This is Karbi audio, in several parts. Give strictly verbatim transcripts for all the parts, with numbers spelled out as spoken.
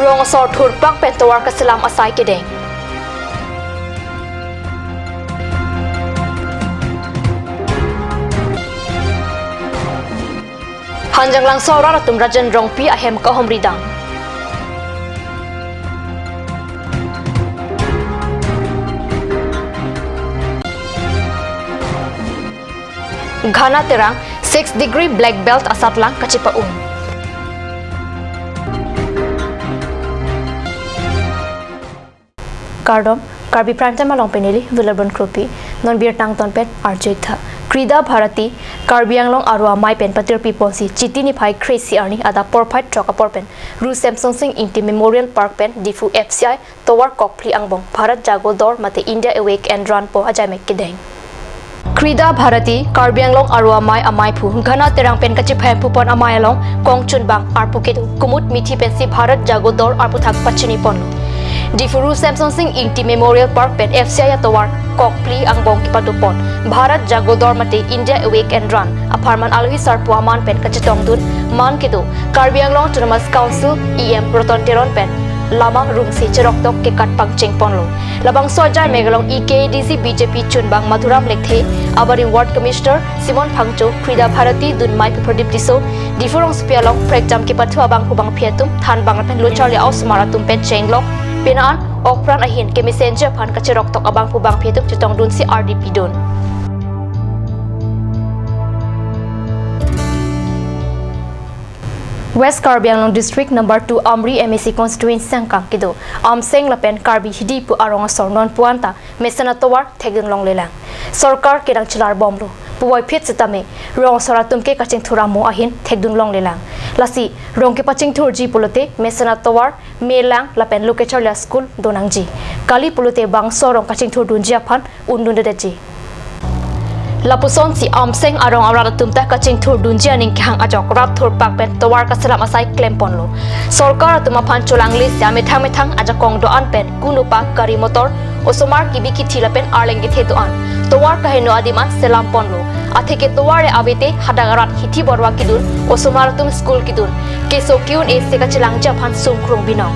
Rong asor thurpak pen tovar kaselam asai kedeng. Hanjanglangso arat atum Rajen Rongpi ahem kahumri dam. Ghana Terang, six degree black belt asatlang kachepa-un. Kardom, Karbi Prime Time along pen neli Willibrand Kropi, non birta angton pen arjuitha. Krida Bharati, Karbi Anglong Aro Amei pen patirpi ponsi Chiti niphai kre-isi arni adap porphai throk apor pen Ru Semsonsing Ingti Memorial Park pen Diphu F C I tovar kokphli angbong Bharat Jago Dor mate India Awake and Run po ajaimek kedeng. Krida Bharati, Karbi Anglong Aro Amei amaiphu Ghana Terang pen kachephemphu pon amei along kongchunbang arpu kedo kumut mithi pensi Bharat Jago Dor arputhak pachini ponlo. Diphu Ru Semsonsing Ingti Memorial Park pen F C I atovar kokphli angbong kepado pon Bharat Jago Dor mate India Awake and Run apharman alohi sarpo aman pen kachetongdun man kedo Karbi Anglong Autonomous Council E M Roton Teron pen lama rungsi cheroktok kekat pangcheng ponlo. Labangso ajaimek along E K A D C B J P chunbang Madhuram Lekthe, abarim Ward Commissioner Simon Phangcho, Krida Bharati dunmei Pradip Tisso, Diphu rongsopi along prekjam kepathu abangphu bangphi atum thanbang lapen locharli a-osomar atum pen chenglok, pena an okpran ahin kemesenji aphan kacheroktok abangphu bangphi atum chetongdunsi ardi pidun. West Karbi Anglong District number two Amri M A C constituency angkang kedo Amseng lapen Karbi Hidi pu arong asor non puanta mesen atovar thekdun longlelang. Sorkar kedang chelar bomlo puvoiphit setame rong asor atum ke kachingthur amo ahin thekdun longlelang. Lasi rong kepachingthurji pulote mesen atovar melang lapen lo kecharli a-school donangji. Kali pulote bangso rong kachingthurdunji aphan undundedetji. Lapusonsi Amseng arong arat atum ta kachingthurdunji aning kehang ajok rat thurpak pen tovar kaselam asai klemponlo. Sorkar atum aphan cholanglesi amethang methang ajakong do-an pen kunupa gari motor, osomar kibi kithi lapen arleng kethe do-an tovar kaheno adim an selam ponlo. Atheke tovar le avete hadak arat hithi borwa kidun, osomar atum school kidun, keso ke-un-e si kachelangji aphan sungkrung binong.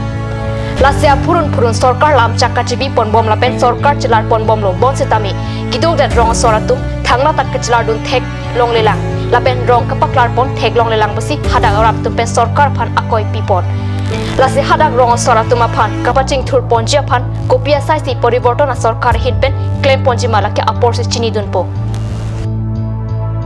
Lasi aphurun phurun sorkar lamchak kachebi ponbom lapen sorkar chelar ponbomlo, bonsetame keduk det rong asor atum thangnatat kachelardun thek longlelang lapen rong kapaklar pon thek longlelang pusi hadak arat atum pen sorkar aphan akoi pipon. Lasi hadak rong asor atum aphan kapachingthur ponji aphan kopi asaisi poriborton asorkar ahin pen klemponji ma lake aporsi chinidunpo.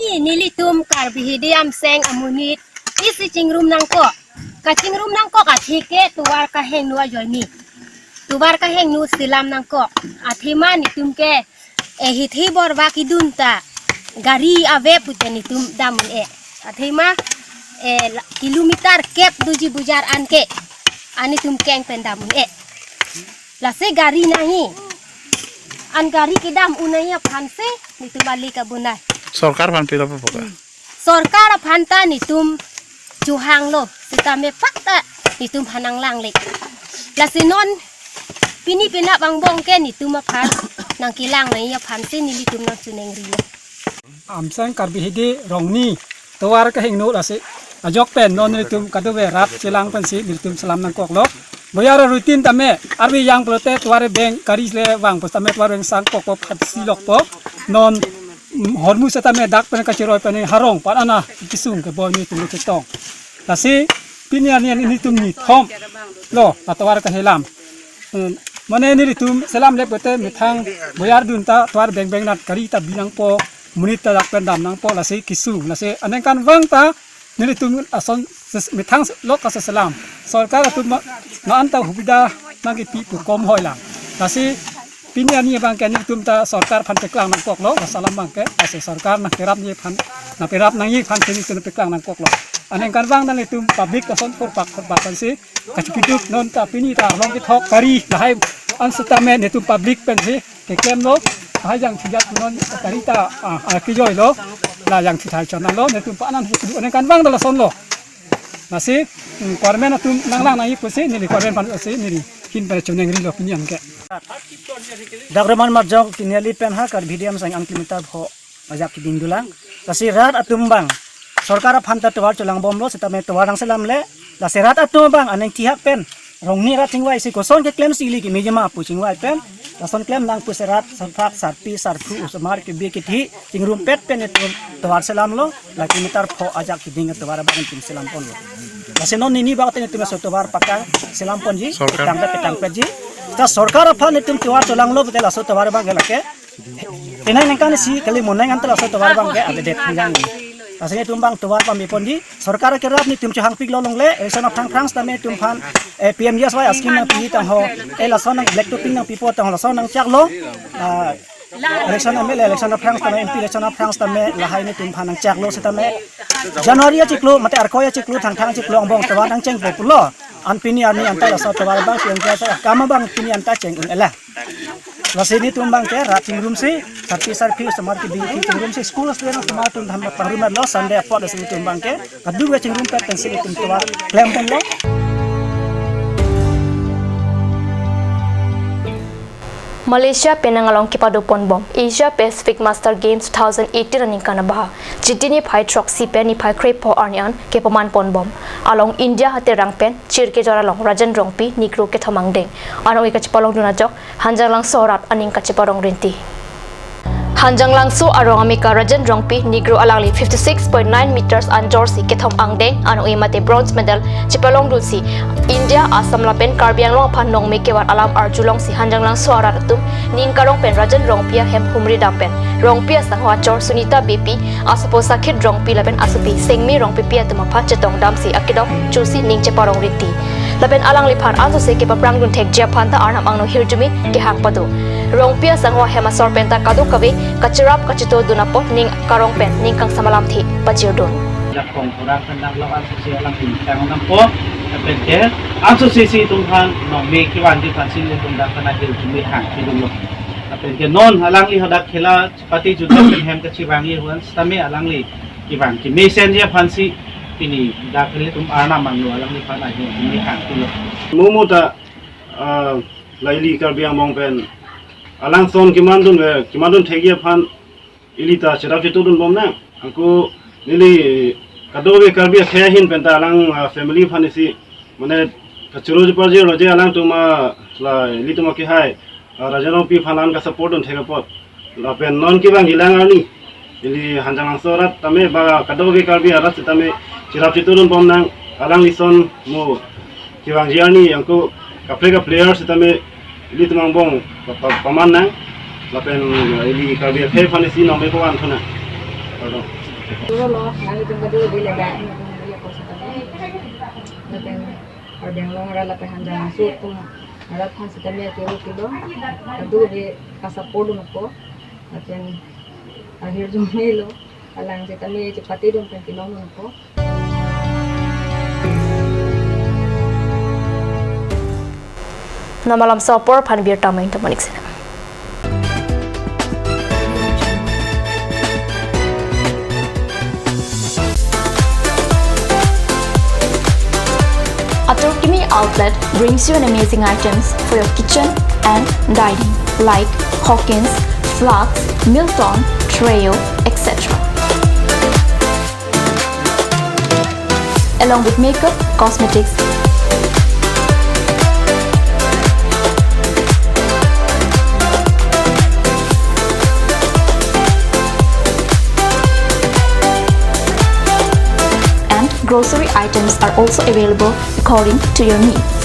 Ni nelitum Karbi Hidi Amseng amonit isi chingrum nangkok. Kachingrum nangkok atheke tovar kahengno ajoine. Tovar kahengno selam nangkok. Athema netum ke, eh, hithi borwa kidun ta gari ave pute netum dam un-e. Athema, eh, la-, kilometer kep doji bujar anke. An netum keng pen dam un-e. Lasi gari nangji. An gari kedam un-e aphansi netum balik abunai. Sorkar aphan pilo po ka? Hmm. Sorkar aphan ta netum chuhanglo, sitame pakta netum aphan nanglangle. Lasi non pini penap angbong ke netum aphan nangkelang nangji aphansi nelitum nangchonengrilo. Amseng Karbi Hidi rong ni tovar kahengno lasi ajok pen non nelitum kadokave rat chelang pensi nelitum selam nangkoklo. Boyar routine tame arve yang pulote tovar beng kari le vang pos tame tovar beng sangkokpo phatsi lokpo. Non, mm, hormu setame dak pen kachiroi pen harong pan ana kisung keboi netum chetong. Lasi pini arni netum nithom lo atovar kahelam. Hmm, mane nelitum selamle pulote methang boyar dun ta tovar beng beng nat kari ta bi nangpo, monit ta dak pen dam nangpo, lasi kisung. Lasi aningkanvang ta nelitum ason ses-, methang lok kaselam. Sorkar atum ma, ma anta hubida nangkepi pu komhoi lang. Lasi pini arni abang ke nelitum ta sorkar aphan peklang nangkoklo, laso alam abang ke, lasi sorkar nangkerap nangji aphan, nangperap nangji aphan ke nelitum peklang nangkoklo. Aningkanvang nelitum public ason thurpak thurpak pensi kachipiduk non ta pini ta arlong kethok kari lahai an setame netum public pensi keklemlo, lahai jangthu jat non kari ta, ah, ah, kijoilo, la jangthu thai chonlo, netum pa-an an hidu aningkanvang ta lasonlo. Lasi, mm, government atum nanglang nangji pusi, neli government aphan si, neli ahin pen chonengrilo pini anke. Dak Roman Marjong Tiniali pen ha Karbi Hidi Amseng an kilometer pho ajak kiding dolang. Lasi rat atum abang sorkar aphan ta tovar cholangbomlo, setame tovar nangselamle. Lasi rat atum abang aning thihak pen Rongni rat chingvai si koson keklem si ili kemeji ma pu chingvai pen. Lason klem nang pusi rat, sarphak, sarpi, sarthu, osomar, kebi, kethe, chingrumpet pen netum tovar selamlo, lake meter pho ajak keding tovar abang netum selam ponlo. Lasi non nini bak te netum laso tovar pakka selam ponji, sorkar. Petang pet, petang petji. Ta sorkar aphan netum tovar cholanglo, pute laso tovar abang ke lake penang ningkan isi kali monang anta laso tovar abang ke avedet hanjang. Lasi netum abang tovar pame ponji, sorkar kerap netum chehangpiklo longle, election aphrang phrang sitame netum aphan, eh, P M G S Y scheme nangpi tangho, eh, lason nang black topping nangpipo tangho, lason nangchaklo, ah, election M L A election aphrang sitame, M P election aphrang sitame, lahai netum aphan nangchaklo sitame. January achiklo, mate Arkoi achiklo, Thangthang achiklo, angbong tovar nangchengpo pulo. An pini arni anta laso tovar abang, P M G S Y akam abang pini anta cheng-un-ela. Lasi netum abang ke rat chingrum si, sarpi sarpi osomar kebi kethe chingrum si, school student osomar atum dam pangrum lo Sunday apot lasi netum abang ke, kadokave chingrumpet pensi netum tovar klem ponlo. Malaysia penang along kepado ponbom Asia Pacific Master Games two thousand eighteen aningkan abaha. Chiti niphai throksi pen niphai krepho arni an kepaman ponbom. Along India aterang pen chirkejor along Rajen Rongpi Negro kethom angdeng anong-e kachepalongdun ajok Hanjanglangso arat aning kacheparong rinti. Hanjanglangso arong ameka Rajen Rongpi Negro alangli fifty six point nine meters anjor si kethom angdeng anong-e mate bronze medal chepalongdun si India Assam lapen Karbi Anglong aphan nongme kevan alam arjulong si Hanjanglangso arat atum ning karong pen Rajen Rongpi ahem humri dam pen Rongpi asangho achor Sunita Beypi, asopo Sakhit Rongpi lapen asopi Sengmi Rongpipi atum aphan chetong dam si akedong chusi ning cheparong rinti. Lapen alangliphan ansose kepaprangdun thekji aphan ta Arnam angno hirjume kehang pado. Rongpi asangho ahem asor pen ta kadokave kacherap kachetodun apot ning karong pen ning kangsam alamthe pachirdun. Jakong kurang kendang lo ansose alang pintang nampo. Lapen ke ansose si atum aphan nongme kevanji aphan si atum dak kana hirjume hangpidunlo. Lapen ke non alangli hadak khela pati juta pen hem kachevangji ahuan sitame alangli kevang kemesenji aphan si pini dak ilitum Arnam angno alangliphan ahin pini hangpilo. Mo mo ta, ah, la ili Karbi Anglong pen alangson kemandun ve, kemandun thekji aphan ili ta cherap chetodunbom nang. Anke neli kadokave Karbi akhei ahin pen ta alang, ah, family aphan isi mane kachoro jepar je roje alangtum, ah, la ilitum akehai, ah, Rajen Rongpi aphan an kasupport dun thek apot. Lapen non kevangjilang arni ili Hanjanglangso arat tame ba kadokave Karbi arat sitame cherap chetodunbom nang, alanglison mo kevangji arni anke kaprek a player sitame ilitum angbong pa-, pa-, paman nang. Lapen ili Karbi akhei aphan isi nongme kevan thu nang. Pardon. Duro lo, nanglitum kadokave le ba, nanglitum kadokave le ko sitame. Lapen Karbi Anglong arat lapen Hanjanglangso atum arat aphan sitame atiro pilo. Kadokave kasupport dunpo. Lapen ahirjume lo. Alang sitame chepatedun pen kelongdunpo. Namalam sopor aphan birta main temonik sena. Atur Kimi Outlet brings you an amazing items for your kitchen and dining, like Hawkins, flasks, Milton, Treo, et cetera. Along with makeup, cosmetics, and grocery items are also available according to your needs.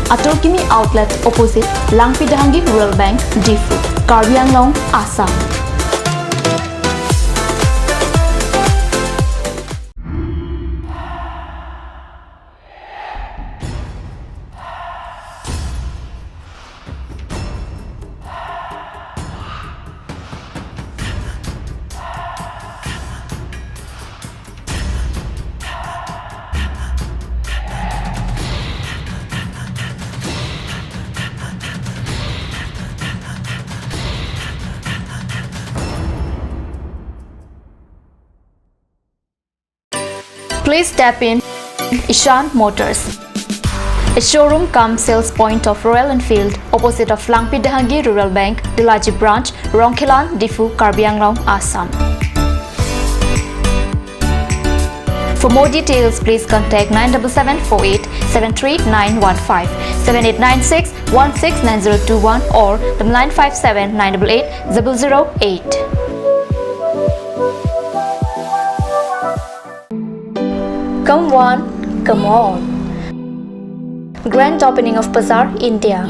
Atur Kimi Outlet, opposite Langpi Dehangi Rural Bank, Diphu, Karbi Anglong, Assam. Please step in Ishan Motors, a showroom cum sales point of Royal Enfield, opposite of Langpi Dehangi Rural Bank, Delaji Branch, Rongkhelan, Diphu, Karbi Anglong, Assam. For more details, please contact nine double seven four eight seven three nine one five, seven eight nine six one six nine zero two one or the nine five seven nine double eight zero zero eight. Come one, come all. Grand opening of Bazaar India.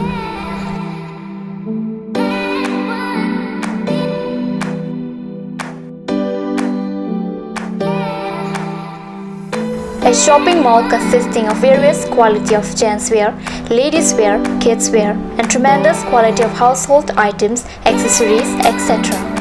A shopping mall consisting of various quality of gents wear, ladies wear, kids wear, and tremendous quality of household items, accessories, et cetera.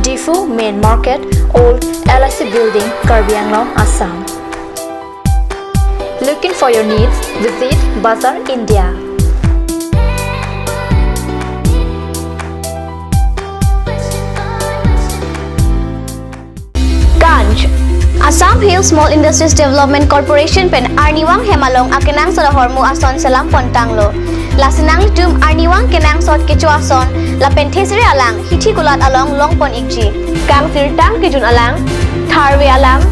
Diphu Main Market, Old L I C Building, Karbi Anglong, Assam. Looking for your needs? Visit Bazaar India. Ganj. Assam Hill Small Industries Development Corporation pen arnivang hem along akenangsot ahormu ason selam pon tanglo. Lasi nanglitum arnivang kenangsot kecho ason lapen thesere alang hithi kulat along longpon ikji. Kangsirtang kejun alang, tharve alang,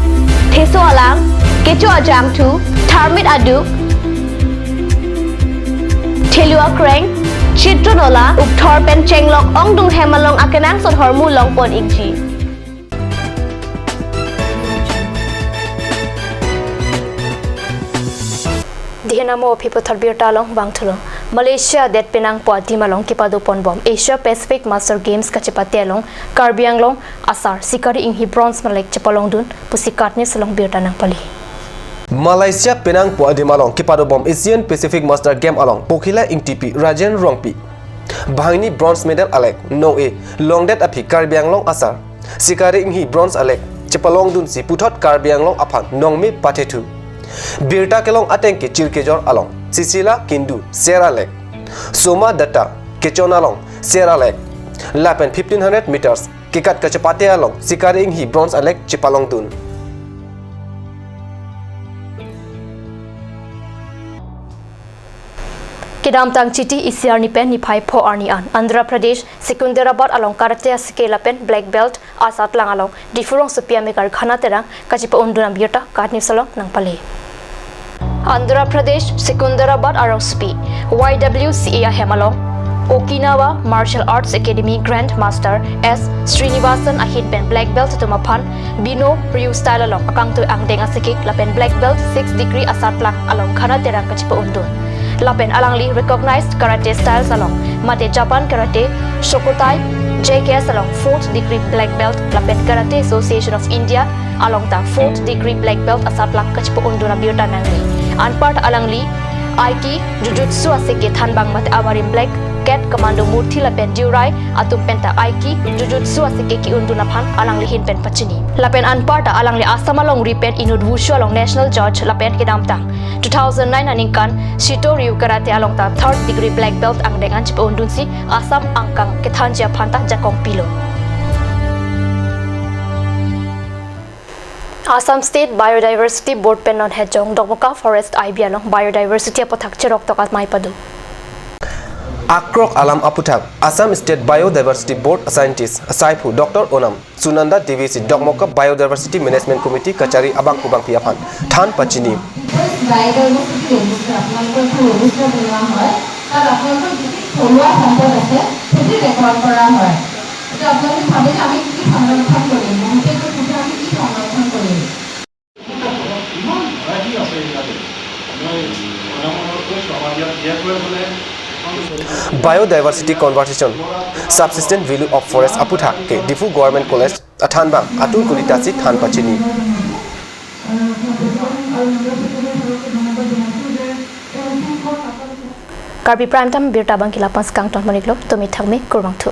theso alang, kecho ajangthu, tharmit aduk, thelu akreng, chitro nola, ukthor pen chenglok ongdung hem along akenangsot ahormu longpon ikji. Dihen amo aphi puthot birta along bang thulo. Malaysia det penang po adim along kepado ponbom Asia Pacific Master Games kachepate along Karbi Anglong asar Sikari Enghi bronze medal chepalongdun pusi KAT News along birta nangpali. Malaysia penang po adim along kepadobom Asian Pacific Master Game along Pokhila Ingtipi, Rajen Rongpi, banghini bronze medal alek nong-e longdet aphi Karbi Anglong asar Sikari Enghi bronze alek chepalongdunsi puthot Karbi Anglong aphan nongme pathethu. Birta kelong ateng ke chirkejor along Sisila Kindu ser alek, Soma Datta kechon along ser alek, lapen fifteen hundred meters kekat kachepate along Sikari Enghi bronze alek chepalongdun. Kedamtang Chiti isi arni pen niphai pho arni an Andhra Pradesh, Secunderabad along karate asike lapen black belt asatlang along Diphu rongsopi amekar Khana Terang kachepa-undun abirta KAT News along nangpale. Andhra Pradesh, Secunderabad arongsopi Y W C A ahem along Okinawa Martial Arts Academy Grand Master S Srinivasan ahin pen black belt atum aphan Bino Ryu style along akangtui angdeng asikik lapen black belt six degree asatlang along Khana Terang kachepa-undun. Lapen alangli recognized karate styles along mate Japan karate, Shokutai, J K S along fourth degree black belt lapen Karate Association of India along ta fourth degree black belt asatlang kachepa-undun abirta nangli. Anparta alangli Aiki, Jujutsu asike thanbang mate Awarim Black Cat Commando Murthy lapen Diurai atum penta Aiki, Jujutsu asike ke-undun aphan alangli ahin pen pachini. Lapen anparta alangli Assam alongri pen inut Wushu along national judge lapen kedamtang two thousand nine aningkan Shito Ryu karate along ta third degree black belt angdeng an chepa-undunsi Assam angkang kethanji aphan ta jakong pilo. Assam State Biodiversity Board pen non hejong Dokmoka Forest I B along biodiversity aputhak cherok tokat mai pado. Akrok alam aputhak Assam State Biodiversity Board Scientist asaiphu Doctor Onam Sunanda Devi si Dokmoka Biodiversity Management Committee kachari abangphu bangphi aphan than pachini. Guide আৰু বস্তু কি ৰেজিষ্টাৰ, আপোনালোকৰ কি ৰেজিষ্টাৰ বনোৱা হয়, তাত আপোনালোকৰ যি কি থলুৱা সম্পদ আছে, সেইটো ৰেকৰ্ড কৰা হয়। এতিয়া আপোনালোকে ভাবে যে আমি কি কি সংৰক্ষণ কৰিম, বহুতে কৈছে যে আমি কি সংৰক্ষণ কৰিম। Biodiversity Conservation, Subsistence Value of Forest aputhak ke Diphu Government College athanbang atur kulita si than pachini. Karbi Prime Time birta abangke la-an pen kangton pon-iklo, tumi thakme, kurvangthu.